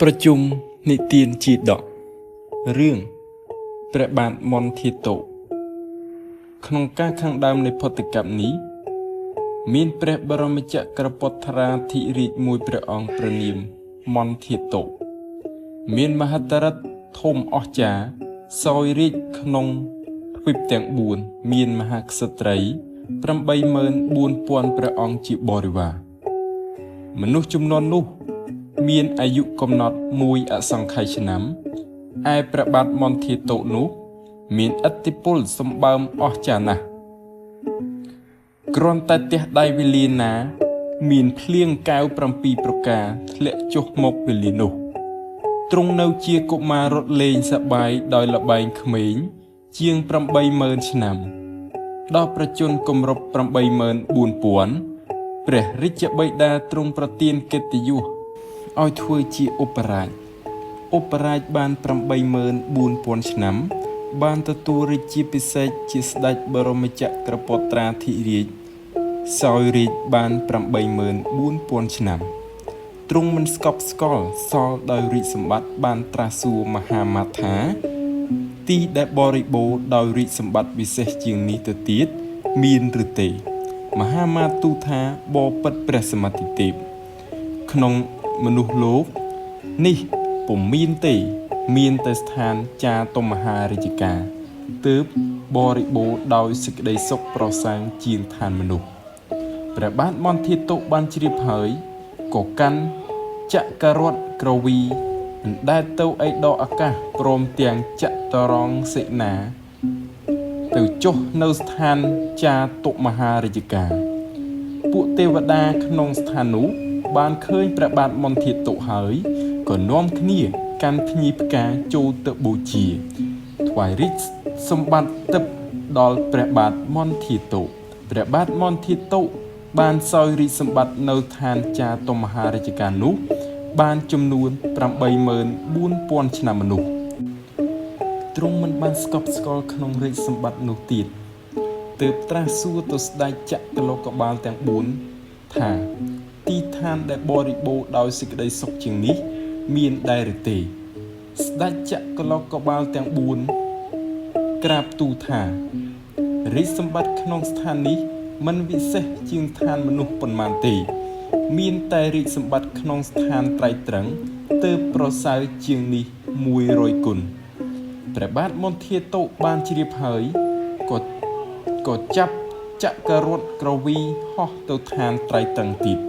ប្រជុំនិទានជាតករឿងព្រះបាទមន្ធាតុក្នុងការខាងដើមនៃផុតកម្មនេះមានព្រះបរមចក្រពត្រាធិរាជមួយព្រះអង្គព្រះនាមមន្ធាតុមានមហិទ្ធិឫទ្ធិធំអស្ចារ្យសោយរាជក្នុងទ្វីបទាំង4មានមហាក្សត្រី84000ព្រះអង្គជាបរិវារមនុស្សចំនួននោះមានអាយុកំណត់មួយអសង្ខ័យឆ្នាំឯព្រះបាទមន្ធាតុនោះមានឥទ្ធិពលសម្បើមអស្ចារ្យណាស់គ្រាន់តែទះដៃវេលាណាមានភ្លៀងកែវ7ប្រការធ្លាក់ចុះមកវេលានោះទ្រង់នៅជាកុមាររត់លេងសប្បាយដោយល្បែងក្មេងជាង80000ឆ្នាំដល់ប្រជជនគម្រប់84000ព្រះរាជបិតាទ្រង់ប្រទានកិត្តិយសឲ្យធ្វើជាឧបរាជឧបរាជបាន84000ឆ្នាំបានទទួលរាជាពិសេសជាស្ដេចបរមចក្រពត្រាធិរាជសោយរាជបាន84000ឆ្នាំទ្រង់មិនស្កប់ស្កល់សល់ដោយរាជសម្បត្តិបានត្រាស់សួរមហាមាថាទីដែលបរិបូរណ៍ដោយរាជសម្បត្តិវិសេសជាងនេះទៅទៀតមានឬទេមហាមាទូលថាបបិទ្ធព្រះសមតិទេពក្នុងមនុស្សលោកនេះពុំមានទេមានតែស្ថានចាតុមហារាជការទើបបរិបូរណ៍ដោយសេចក្តីសុខប្រសើរជាងឋានមនុស្សព្រះបាទមន្ធាតុបានជ្រាបហើយក៏កាន់ចក្ររថក្រវីអណ្ដែតទៅឯដកអាកាសព្រមទាំងចតរងសេនាទៅចុះនៅស្ថានចាតុមហារាជការពួកទេវតាក្នុងស្ថាននោះបានឃើញព្រះបាទមន្ធាតុហើយក៏នាំគ្នាកាន់ភ្ញីផ្កាចូលទៅបូជាថ្វាយរាជសម្បត្តិទិព្វដល់ព្រះបាទមន្ធាតុព្រះបាទមន្ធាតុបានសោយរាជសម្បត្តិនៅឋានចាតុមហារាជការនោះបានចំនួន84000ឆ្នាំមនុស្សទ្រង់មិនបានស្កប់ស្កល់ក្នុងរាជសម្បត្តិនោះទៀតទើបត្រាស់សួរទៅស្ដេចចក្រលោកបាលទាំង4ថាទីឋានដែលបរិបូរណ៍ដោយសេចក្តីសុខជាងនេះមានដែរឬទេស្ដេចចក្រលោកបាលទាំង4ក្រាបទូលថារាជសម្បត្តិក្នុងស្ថាននេះមិនវិសេសជាងឋានមនុស្សប៉ុន្មានទេមានតែរាជសម្បត្តិក្នុងស្ថានត្រៃត្រឹងទើបប្រសើរជាងនេះ100គុណព្រះបាទមន្ធាតុបានជ្រាបហើយក៏ចាប់ចក្ររថក្រវីហោះទៅឋានត្រៃត្រឹងទៀត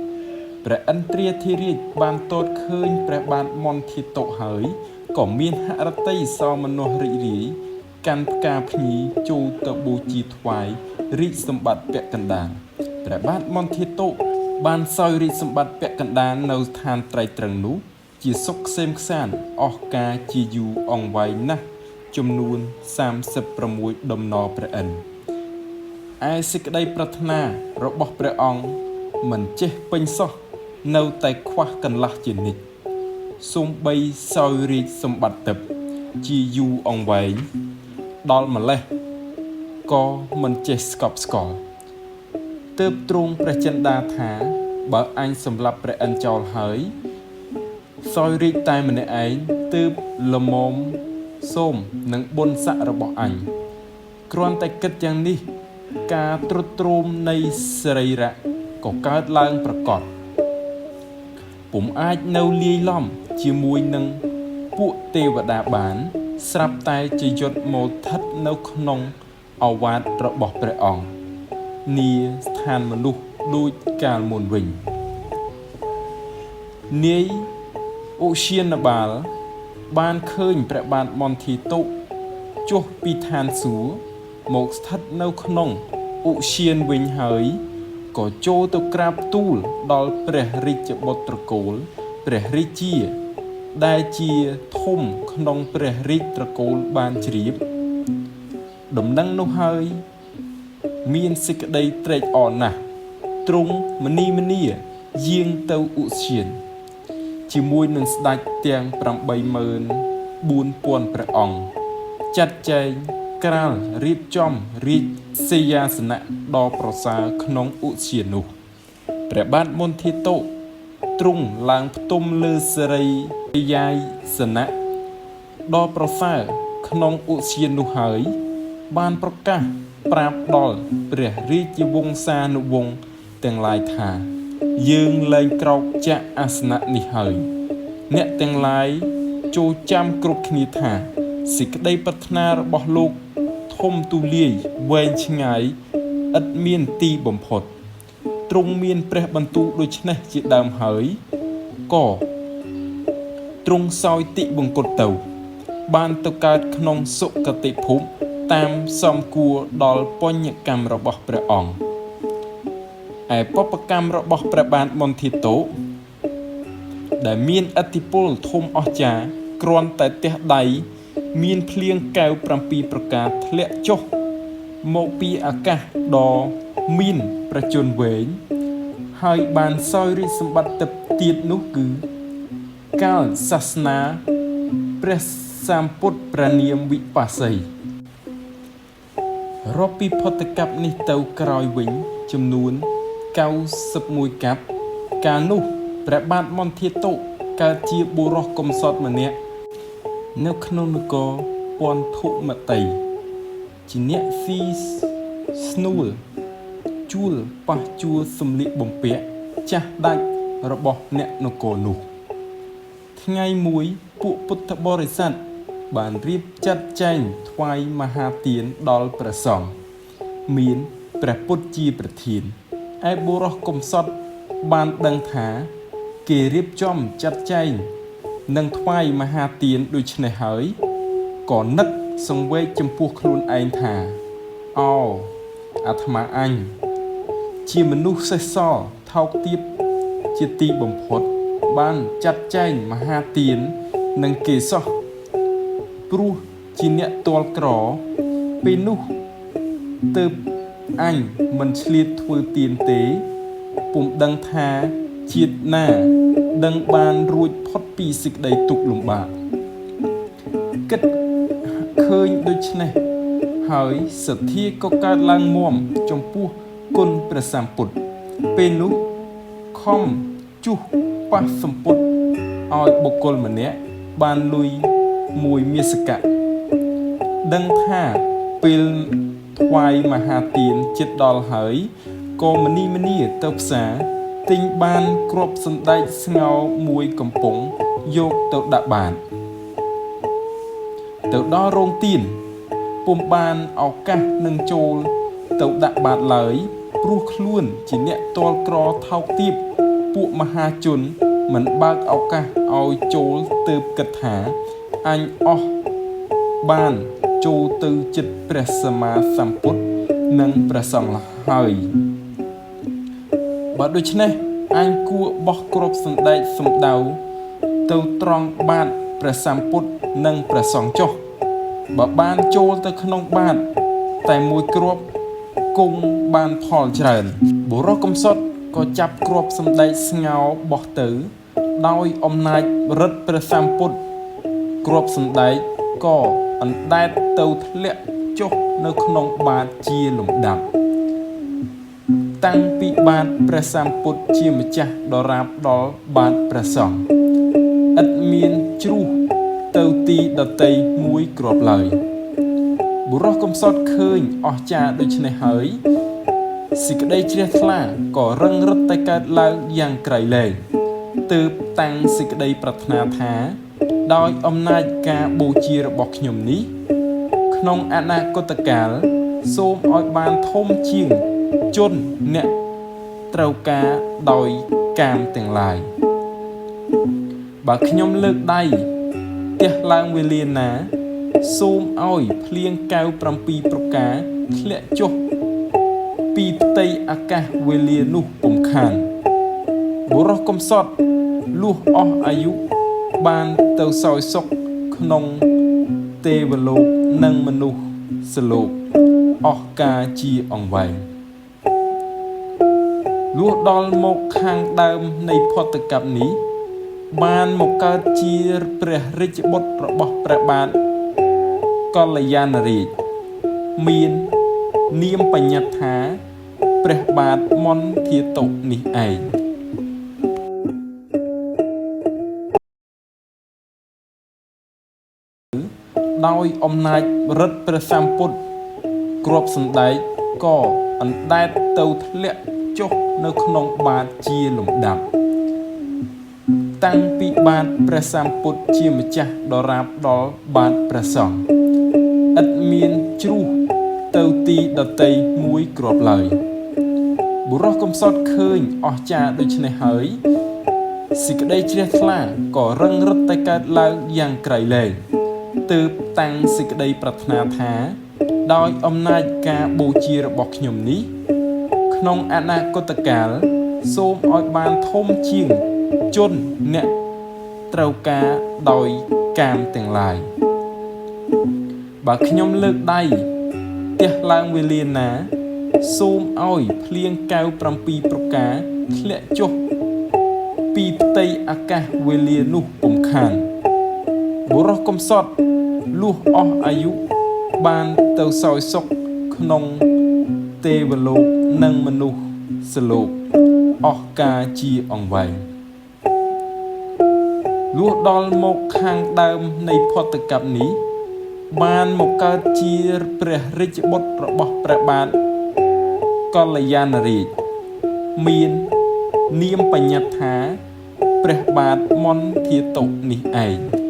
ព្រះឥន្ទ្រាធិរាជបានទតឃើញព្រះបាទមន្ធាតុហើយក៏មានហឫទ័យសោមនស្សរីករាយកាន់ផ្កាភ្ញីចូលទៅបូជាថ្វាយរាជសម្បត្តិពាក់កណ្ដាលព្រះបាទមន្ធាតុបានសោយរាជសម្បត្តិពាក់កណ្ដាលនៅស្ថានត្រៃត្រឹងនោះជាសុខក្សេមក្សាន្តអស់កាលជាយូរអង្វែងណាស់ចំនួន36ដំណរព្រះឥន្ទឯសេចក្តីប្រាថ្នារបស់ព្រះអង្គមិនចេះពេញសោះនៅតែខ្វះកន្លះជានិច្ចសូម្បីសោយរាជសម្បត្តិទិព្វជាយូរអង្វែងដល់ម្លេះក៏មិនចេះស្កប់ស្កល់ទើបទ្រង់ព្រះចិន្តាថាបើអញសម្លាប់ព្រះឥន្ទចោលហើយសោយរាជតែម្នាក់ឯងទើបល្មមសូមនឹងបុណ្យស័ក្តិរបស់អញគ្រាន់តែគិតយ៉ាងនេះការទ្រុឌទ្រោមនៃសរីរៈក៏កើតឡើងប្រកបពុំអាចនៅលាយឡំជាមួយនឹងពួកទេវតាបានស្រាប់តែជាយុទ្ធមកស្ថិតនៅក្នុងឱវាទរបស់ព្រះអង្គនាស្ថានមនុស្សដូចកាលមុនវិញនាយឧស្យានបាលបានឃើញព្រះបាទមន្ធាតុចុះពីឋានសួគ៌មកស្ថិតនៅក្នុងឧស្យានវិញហើយក៏ចូលទៅក្រាបទូលដល់ព្រះរាជបុត្រត្រកូលព្រះរាជាដែលជាធំក្នុងព្រះរាជត្រកូលបានជ្រាបដំណឹងនោះហើយមានសេចក្តីត្រេកអរណាស់ទ្រង់មនីមនាយាងទៅឧស្យានជាមួយនឹងស្ដេចទាំង84000ព្រះអង្គចាត់ចែងក្រាលរៀបចំរាជសេយាសនៈដ៏ប្រសើរក្នុងឧស្យាននោះព្រះបាទមន្ធាតុ ទ្រង់ឡើងផ្ទំលើសិរីយាយសនៈដ៏ប្រសើរក្នុងឧទ្យាននោះហើយ បានប្រកាសប្រាប់ដល់ព្រះរាជវង្សានុវង្សទាំងឡាយថា យើងលែងក្រោកចាកអាសនៈនេះហើយ អ្នកទាំងឡាយចូលចាំគ្រប់គ្នាថាសេចក្តីប្រាថ្នារបស់លោកធំទូលាយវែងឆ្ងាយឥតមានទីបំផុត ទ្រង់មានព្រះបន្ទូលដូច្នេះជាដើមហើយក៏ទ្រង់សោយទិវង្គតទៅ បានទៅកើតក្នុងសុគតិភពតាមសំគួរដល់បញ្ញកម្មរបស់ព្រះអង្គឯបពកម្មរបស់ព្រះបាទមន្ធាតុដែលមានឥទ្ធិពលធំអស្ចារ្យគ្រាន់តែទះដៃមានភ្លៀងកែវ7ប្រការធ្លាក់ចុះមកពីអាកាសដ៏មានប្រជញ្ញវែងហើយបានសោយរាជសម្បត្តិទឹកទៀតនោះគឺកាលសាសនាព្រះសម្ពុទ្ធព្រះនាមវិបស្សីរាប់ពីផុតកັບនេះទៅក្រោយវិញចំនួន91កັບកាលនោះព្រះបាទមន្ធាតុកើតជាបុរសកំសត់ម្នាក់នៅក្នុងនគរពន្ធុមតីជាអ្នកស៊ីស្នួលជួលប៉ះជួលសំលៀកបំពាក់ចាស់ដាច់របស់អ្នកនគរនោះ ថ្ងៃមួយពួកពុទ្ធបរិស័ទបានរៀបចាត់ចែងថ្វាយមហាទានដល់ព្រះសង្ឃមានព្រះពុទ្ធជាប្រធានឯបុរសកំសត់បានដឹងថាគេរៀបចំចាត់ចែងនិងថ្វាយមហាទានដូច្នេះហើយក៏នឹកសង្វេគចំពោះខ្លួនឯងថាអោអាត្មាអញជាមនុស្សសេះសល់ថោកទាបជាទីបំផុតបានចាត់ចែងមហាទាននិងគេសោះព្រោះជាអ្នកទាល់ក្រពេលនោះទើបអញមិនឆ្លៀតធ្វើទានទេពុំដឹងថាជាតិណាដឹងបានរួចផុតពីសេចក្តីទុក្ខលំបាកគិតឃើញដូច្នេះហើយសទ្ធាក៏កើតឡើងមាំចំពោះគុណព្រះសម្ពុទ្ធពេលនោះខំជុះប៉ះសម្ពុទ្ធឲ្យបុគ្គលម្នាក់បានលុយមួយមាសកៈដឹងថាពេលថ្វាយមហាទានជិតដល់ហើយក៏មនីមនីទៅផ្សារទិញបានគ្រាប់សណ្តែកស្ងោរមួយកំប៉ុងយកទៅដាក់បាតទៅដល់រោងទានពុំបានឱកាសនឹងចូលទៅដាក់បាតឡើយព្រោះខ្លួនជាអ្នកទាល់ក្រថោកទាបពួកមហាជនមិនបើកឱកាសឲ្យចូលទើបគិតថាអញអស់បានចូលទៅចិត្តព្រះសម្មាសម្ពុទ្ធនិងព្រះសង្ឃហើយបើដូច្នេះអញគួរបោះគ្រាប់សណ្តែកសំដៅទៅត្រង់បាតព្រះសម្ពុទ្ធនិងព្រះសង្ឃចុះបើបានចូលទៅក្នុងបាតតែមួយគ្រាប់គង់បានផលច្រើនបុរសកំសត់ក៏ចាប់គ្រាប់សណ្តែកស្ងោរបោះទៅដោយអំណាចឫទ្ធិព្រះសម្ពុទ្ធគ្រាប់សណ្តែកក៏អណ្ដែតទៅធ្លាក់ចុះនៅក្នុងបាតជាលំដាប់តាំងពីបាតព្រះសម្ពុទ្ធជាម្ចាស់ដរាបដល់បាតព្រះសង្ឃឥតមានជ្រុះទៅទីដតីមួយគ្រាប់ឡើយបុរសកំសត់ឃើញអស្ចារ្យដូច្នេះហើយសេចក្តីជ្រះថ្លាក៏រឹងរិតតែកើតឡើងយ៉ាងក្រៃលែងទើបតាំងសេចក្តីប្រាថ្នាថាដោយអំណាចការបូជារបស់ខ្ញុំនេះក្នុងអនាគតកាលសូមឲ្យបានធំជាងជនអ្នកត្រូវការដោយកាមទាំងឡាយបើខ្ញុំលើកដៃទះឡើងវេលាណាសូមឲ្យភ្លៀងកែវ7ប្រការធ្លាក់ចុះពីផ្ទៃអាកាសវេលានោះពុំខានបុរសកំសត់លុះអស់អាយុបានទៅសោយសុខក្នុងទេវលោកនិងមនុស្សសលោកអស់កាលជាអង្វែងលុះដល់មកខាងដើមនៃផុតកັບនេះបានមកកើតជាព្រះរាជបុត្ររបស់ព្រះបាទកល្យាណរាជមាននាមបញ្ញត្តិថាព្រះបាទមន្ធាតុនេះឯង។ ដោយអំណាចឫទ្ធិព្រះសម្ពុទ្ធគ្រាប់សណ្ដែកក៏អណ្ដែតទៅធ្លាក់ចុះនៅក្នុងបាតជាលំដាប់ តាំងពីបាតព្រះសម្ពុទ្ធជាម្ចាស់ដរាបដល់បាតព្រះសង្ឃឥតមានជ្រុះទៅទីដតីមួយគ្រាប់ឡើយ បុរសកំសត់ឃើញអស្ចារ្យដូច្នេះហើយសេចក្តីជ្រះថ្លាក៏រឹងរិតតែកើតឡើងយ៉ាងក្រៃលែងទើបតាំងសេចក្តីប្រាថ្នាថា ដោយអំណាចការបូជារបស់ខ្ញុំនេះ ក្នុងអនាគតកាលសូមឲ្យបានធំជាងជនអ្នកត្រូវការដោយកាមទាំងឡាយ បើខ្ញុំលើកដៃទះឡើងវេលាណា សូមឲ្យភ្លៀងកែវ7ប្រការធ្លាក់ចុះពីផ្ទៃអាកាសវេលានោះពុំខាន បុរសកំសត់លុះអស់អាយុបានទៅសោយសុខក្នុងទេវលោកនិងមនុស្សសលោកអស់កាលជាអង្វែងលុះដល់មកខាងដើមនៃភទ្ទកប្បនេះ បានមកកើតជាព្រះរាជបុត្ររបស់ព្រះបាទកល្យាណរាជ មាននាមបញ្ញត្តិថាព្រះបាទមន្ធាតុនេះឯង។